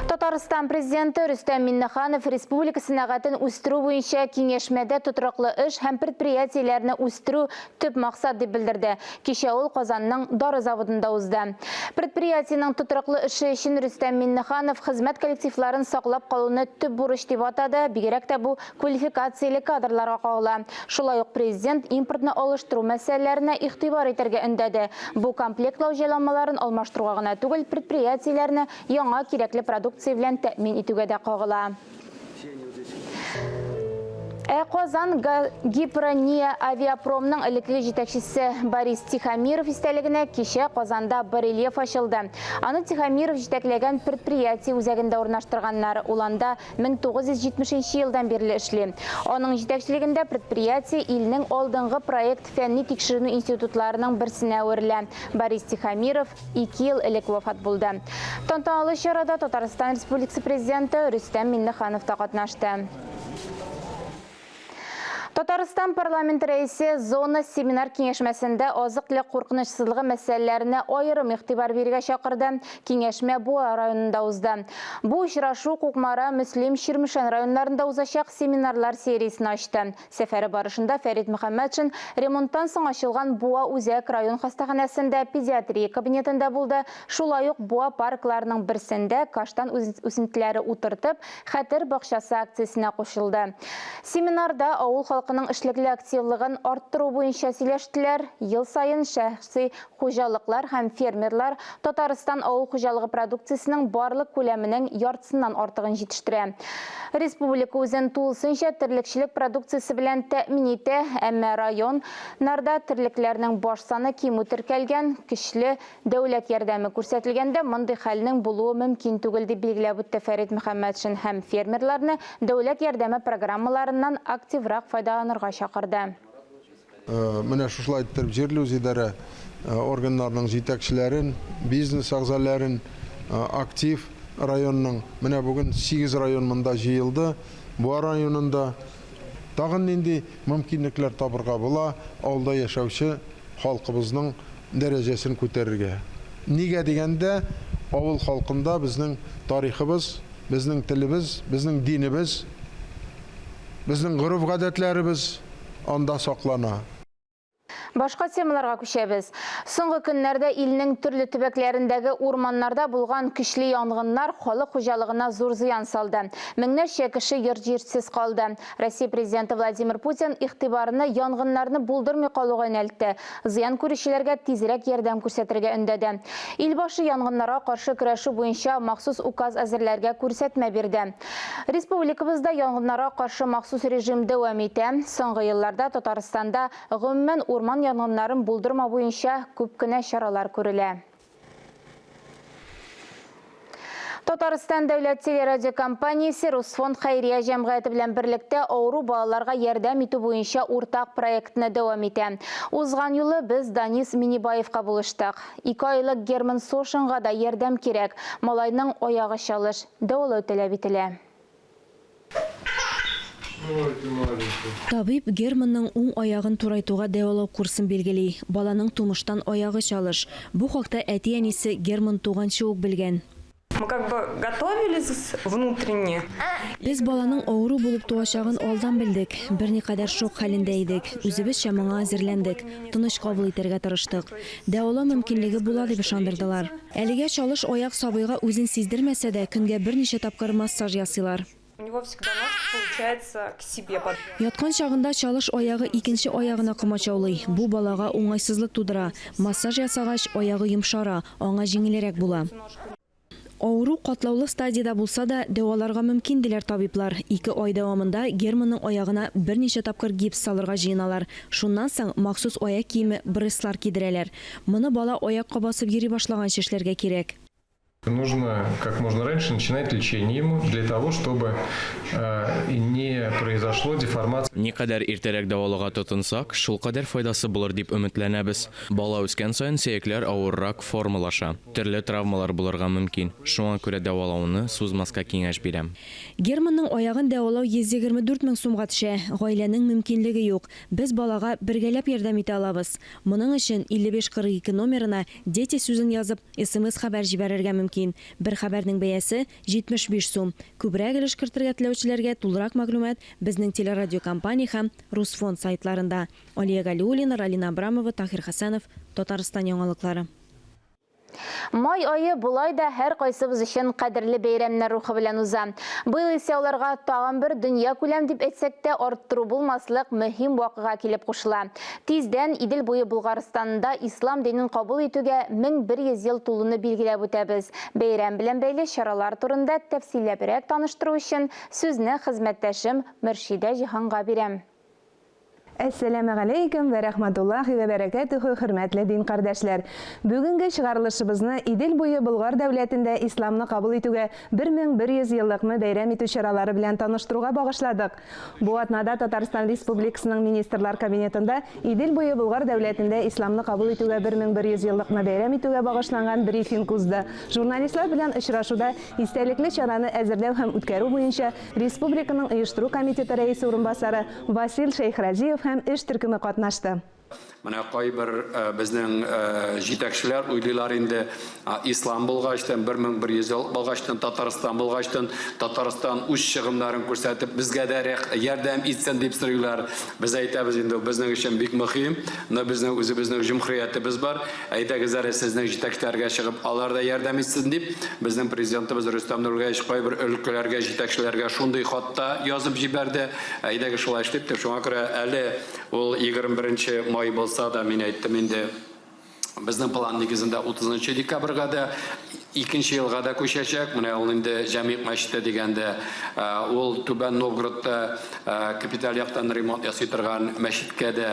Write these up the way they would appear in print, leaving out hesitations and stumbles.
Татарстан Президенты Рөстәм Миңнеханов республика сәнәгатен үстерү буенча киңәшмәдә тотрыклы эш һәм предприятиеләрне үстерү төп максат дип белдерде. Кичә ул Казанның дары заводында узды. Предприятиенең тотрыклы эше өчен Рөстәм Миңнеханов хезмәт коллективларын саклап калуны төп бурыч дип атады, бигрәк тә бу квалификацияле кадрларга кагыла. Шулай ук Президент импортны алыштыру мәсьәләләренә игътибар итәргә өндәде. Бу комплектлау җайланмаларын алмаштыруга гына түгел, предприятиеләрне яңа кирәкле продукция белән тәэмин итүгә дә кагыла. Ә Казан Гипрония авиапромның элеккеге җитәкчесе Борис Тихомиров истәлегенә кичә Казанда барельеф ачылды. Аны Тихомиров җитәкләгән предприятие үзәгендә урнаштырганнар. Ул анда 1970 нче елдан бирле эшли. Аның җитәкчелегендә предприятие илнең алдынгы проект фәнни-тикшеренү институтларының берсенә әверелә. Борис Тихомиров ике ел элек вафат булды. Тантаналы чарада Татарстан Республикасы Президенты Рөстәм Миңнеханов та катнашты. Татарстан парламент рәисе зона семинар киңәшмәсендә азык-төлек куркынычсызлыгы мәсьәләләренә аерым игътибар бирергә чакырды. Киңәшмә Буа районында узды. Бу очрашу Кукмара, Мөслим, Чирмешән районнарында узачак семинарлар сериясен ачты. Сәфәре барышында Фәрит Мөхәммәтшин ремонттан соң ачылган Буа үзәк район хастаханәсендә педиатрия кабинетында булды, шулай ук Буа паркларының берсендә каштан үсентеләре утыртып, Хәтер бакчасы акциясенә кушылды. Семинарда авыл халкының эшлекле активлыгын арттыру буенча сөйләштеләр. Ел саен шәхси хуҗалыклар һәм фермерлар Татарстан авыл хуҗалыгы продукциясенең барлык күләменең яртысыннан артыгын җитештерә. Республика үзен тулысынча терлекчелек продукциясе белән тәэмин итә, әмма район нарда терлекләрнең баш саны кимү теркәлгән, көчле Дәүләт ярдәме күрсәтелгәндә мондый хәлнең булуы мөмкин түгел, дип билгеләп үтте Фәрит Мөхәммәтшин һәм фермерларны дәүләт ярдәме программаларыннан активрак файдаланырга чакырды. Менә шушылай иттереп җирле үзидарә органнарының җитәкчеләрен, бизнес әгъзаләрен, актив районның, менә бүген сигез район монда җыелды, Буа районында тагын нинди мөмкинлекләр табырга була, авылда яшәүче халкыбызның дәрәҗәсен күтәрергә. Нигә дигәндә, авыл халкында безнең тарихыбыз, безнең телебез, безнең динебез, безнең гореф-гадәтләребез анда саклана. Башка темаларга күчәбез. Соңгы көннәрдә илнең төрле төбәкләрендәге урманнарда булган көчле янгыннар халык хуҗалыгына зур зыян салды. Меңнәрчә кеше йорт-җирсез калды. Россия Президенты Владимир Путин игътибарны янгыннарны булдырмый калуга юнәлтте, зыян күрүчеләргә тизрәк ярдәм күрсәтергә өндәде. Илбашы янгыннарга каршы көрәшү буенча махсус указ әзерләргә күрсәтмә бирде. Республикабызда янгыннарга каршы махсус режим дәвам итә. Соңгы елларда Татарстанда, гомумән, урман янгыннарын булдырмау буенча күп кенә чаралар күрелә. Татарстан дәүләт телерадиокомпаниясе Русфонд хәйрия җәмгыяте белән берлектә авыру балаларга ярдәм итү буенча уртак проектны дәвам итә. Узган юлы без Данис Минибаевка булыштык. Ике айлык Герман Сошинга да ярдәм кирәк. Малайның аягы чалыш. Дәвалау таләп ителә. Табиб Германның уң аягын турайтуга дәвалау курсын билгели. Баланың тумыштан аягы чалыш. Бу хакта әти-әнисе Герман туганчы ук белгән. Мы как бы готовились внутренне. Без баланың авыру булып туачагын алдан белдек. Берникадәр шок хәлендә идек. Үзебезчә моңа әзерләндек. Тыныч кабул итәргә тырыштык. Дәвалау мөмкинлеге була дип ышандырдылар. Әлегә чалыш аяк сабыйга үзен сиздермәсә дә, көнгә берничә тапкыр массаж ясыйлар. У него всегда ножка получается к себе под. Яткан чагында чалыш аягы икенче аягына комачаулый. Бу балага уңайсызлык тудыра. Массаж ясагач, аягы йомшара, аңа җиңелрәк була. Авыру катлаулы стадиядә булса да, дәваларга мөмкин, диләр табиблар. Ике ай дәвамында Германның аягына берничә тапкыр гипс салырга җыеналар. Шуннан соң махсус аяк киеме, бресслар кидерәләр. Моны бала аякка басып йөри башлаганчы эшләргә кирәк. Нужно как можно раньше начинать лечение ему для того, чтобы не произошло деформация. Никадәр иртәрәк дәвалауга тотынсак, шулкадәр файдасы булыр дип өметләнәбез. Бала үскән саен сөякләр авыррак формалаша. Төрле травмалар булырга мөмкин, шуңа күрә дәвалауны сузмаска киңәш бирәм. Германның аягын дәвалау 124 мең сумга төшә. Гаиләнең мөмкинлеге юк. Без балага бергәләп ярдәм итә алабыз. Моның өчен 55 42 номерына Дети сүзен язып, смс-хәбәр җибәрергә мөмкин. мөмкин. Бер хәбәрнең бәясе, 75 сум. Күбрәк өлеш кертергә теләүчеләргә тулырак мәгълүмат безнең телерадиокомпания һәм Русфонд сайтларында. Алия Галиуллина, Ралина Абрамова, Таһир Хәсәнов, Татарстан яңалыклары. Май ае болай да һәркайсыбыз өчен кадерле бәйрәмнәр рухы белән уза. Быел исә аларга тагын бер дөньякүләм дип әйтсәк тә арттыру булмаслык мөһим вакыйга килеп кушыла. Тиздән Идел буе Болгарстанында ислам динен кабул итүгә 1100 ел тулуны билгеләп үтәбез. Бәйрәм белән бәйле чаралар турында тәфсилләбрәк таныштыру өчен сүзне хезмәттәшем Мөршидә Җиһанга бирәм. Әссәламегаләйкүм вә рәхмәтуллаһи вә бәрәкәтүһү, хөрмәтле дин кардәшләр! Бүгенге чыгарылышыбызны Идел буе Болгар дәүләтендә исламны кабул итүгә 1100 еллыкны бәйрәм итү чаралары белән таныштыруга багышладык. Бу атнада Татарстан Республикасының Министрлар Кабинетында Идел буе Болгар дәүләтендә исламны кабул итүгә 1100 еллыкны бәйрәм итүгә багышланган брифинг узды. Журналистлар белән очрашуда истәлекле чараны әзерләү һәм үткәрү буенча республиканың оештыру комитеты рәисе урынбасары Васил Шәйхразиев һәм эш төркеме катнашты. Менә кайбер безнең җитәкчеләр уйлыйлар инде, ислам булгачтын, 1100 ел булгачтын, Татарстан булгачтын, Татарстан үз чыгымнарын күрсәтеп, безгә дә ярдәм итсен дип сорыйлар. Без әйтәбез инде, безнең өчен бик мөһим, но безнең үзебезнең җөмһүриятебез бар. Әйдәгез әле сезнең җитәкчеләргә чыгып, алар да ярдәм итсен дип, безнең президентыбыз Рөстәм Нургалиевич кайбер өлкәләргә, җитәкчеләргә шундый хат та язып җибәрде. Әйдәгез шулай эшлик дип. Шуңа күрә әле ул 21 нче май булса да, мин әйттем инде, безнең план нигезендә 30 нчы декабрьгә дә, икенче елга да күчәчәк. Менә ул инде Җәмигъ мәчете дигәндә, ул Түбән Новгородта капиталь яктан ремонт ясый торган мәчеткә дә,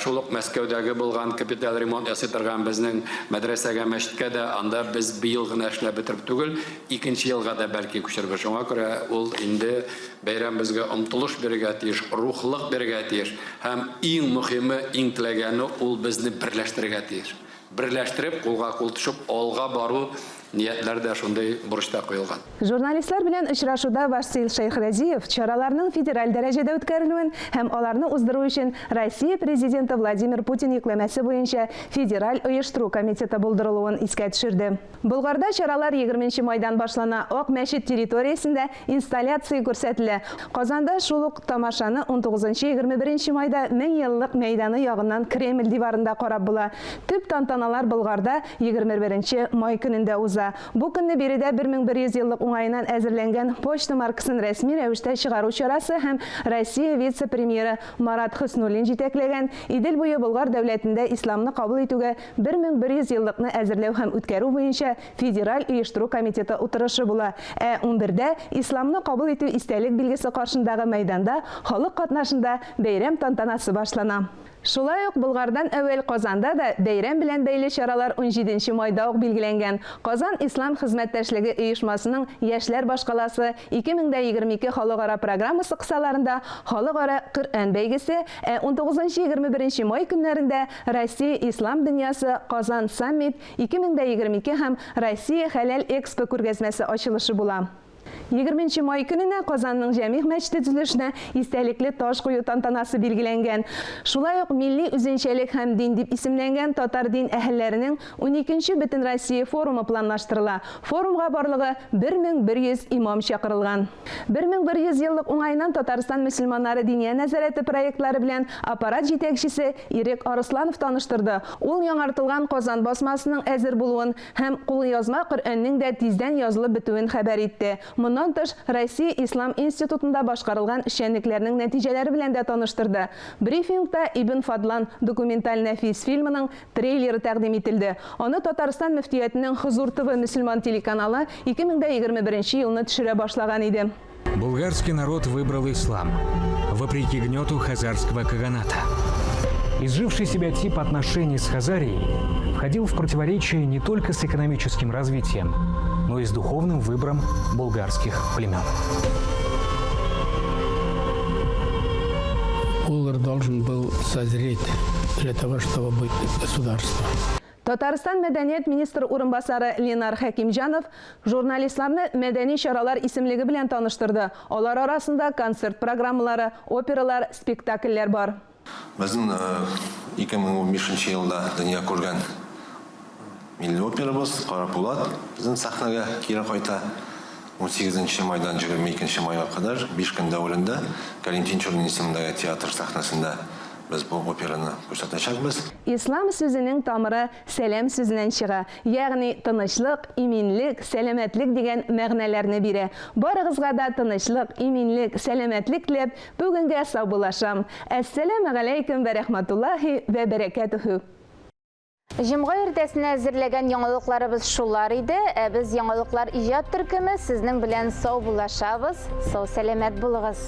шул ук Мәскәүдәге булган капиталь ремонт ясый торган безнең мәдрәсәгә, мәчеткә дә, анда без быел гына эшләп бетереп түгел, икенче елга да бәлки күчербез. Шуңа күрә ул инде Бәйрәм безгә омтылыш бирергә тиеш, рухлык бирергә тиеш һәм иң мөхиме, иң теләгәне, ул безне берләштерергә тиеш. Берләштереп, кулга-кул төшеп, алга бару ниятләре дә шундый бурыч та куелган. Журналистлар белән очрашуда Васил Шәйхразиев чараларның федераль дәрәҗәдә үткәрелүен һәм аларны уздыру өчен Россия Президенты Владимир Путин йөкләмәсе буенча Федераль оештыру комитеты булдырылуын искә төшерде. Болгарда чаралар егерменче майдан башлана, Ак мәчет территориясендә инсталляция күрсәтелә. Казанда шул ук тамашаны унтугызынчы-егерме беренче майда Меңьеллык мәйданы ягыннан Кремль диварында карап була. Төп тантаналар Болгарда егерме беренче май көнендә уза. Бу көнне биредә 1100 еллык уңаеннан әзерләнгән почта маркасын рәсми рәвештә чыгару чарасы һәм Россия вице-премьеры Марат Хөснуллин җитәкләгән Идел буе Болгар дәүләтендә исламны кабул итүгә 1100 еллыкны әзерләү һәм үткәрү буенча Федераль оештыру комитеты утырышы була. Ә унбердә Исламны кабул итү истәлек билгесе каршындагы мәйданда халык катнашында бәйрәм тантанасы башлана. Шулай ук Болгардан әүвәл Казанда да бәйрәм белән бәйле чаралар унҗиденче майда ук билгеләнгән. Казан Ислам хезмәттәшлеге оешмасының Яшьләр башкаласы, 2022 халыкара программасы кысаларында Халыкара Коръән бәйгесе, ә унтугызынчы-егерме беренче май көннәрендә Россия Ислам дөньясы, Казан Саммит, 2022 һәм Россия Хәләл Экспо күргәзмәсе ачылышы була. Егерменче май көненә Казанның Җәмигъ мәчете төзелешенә истәлекле таш кую тантанасы билгеләнгән. Шулай ук Милли үзенчәлек һәм дин дип исемләнгән татар дин әһелләренең уникенче Бөтенроссия форумы планлаштырыла. Форумга барлыгы 1100 имам чакырылган. 1100 еллык уңаеннан Татарстан мөселманнары Диния нәзарәте проектлары белән аппарат җитәкчесе Ирек Арысланов таныштырды. Ул яңартылган Казан басмасының әзер булуын һәм кулъязма Коръәннең дә тиздән язылып бетүен хәбәр итте. Моннан тыш, Россия Ислам институтында башкарылган эшчәнлекләрнең нәтиҗәләре белән дә таныштырды. Брифингта Ибн Фадлан документаль нәфис фильмының трейлеры тәкъдим ителде. Аны Татарстан мөфтиятенең Хозур ТВ мөселман телеканалы 2021 елны төшерә башлаган иде. Булгарский народ выбрал ислам, вопреки гнету хазарского каганата. Изживший себя тип отношений с Хазарией входил в противоречие не только с экономическим развитием, но и с духовным выбором булгарских племен. Улар должен был созреть для того, чтобы быть государством. Татарстан мәдәният министры урынбасары Ленар Хәкимҗанов журналистларны мәдәни чаралар исемлеге белән таныштырды. Алар арасында концерт программалары, опералар, спектакльләр бар. Безнең 2015 елда дөнья күргән Милли операбыз Кара Пулат безнең сәхнәгә кире кайта. 18 нче майдан 22 нче майга кадәр биш көн дәверендә Кәрим Тинчурин исемендәге театр сәхнәсендә без бу операны күрсәтәчәкбез. Ислам сүзенең тамыры сәлам сүзеннән чыга, ягъни тынычлык, иминлек, сәламәтлек дигән мәгънәләрне бирә. Барыгызга да тынычлык, иминлек, сәламәтлек теләп, бүгенгә саубуллашам. Әссәламегаләйкүм вә рәхмәтуллаһи вә бәрәкәтүһү. Җомга иртәсенә әзерләгән яңалыкларыбыз шулар иде. Ә без яңалыклар иҗат төркеме сезнең белән саубуллашабыз. Сау-сәламәт булыгыз.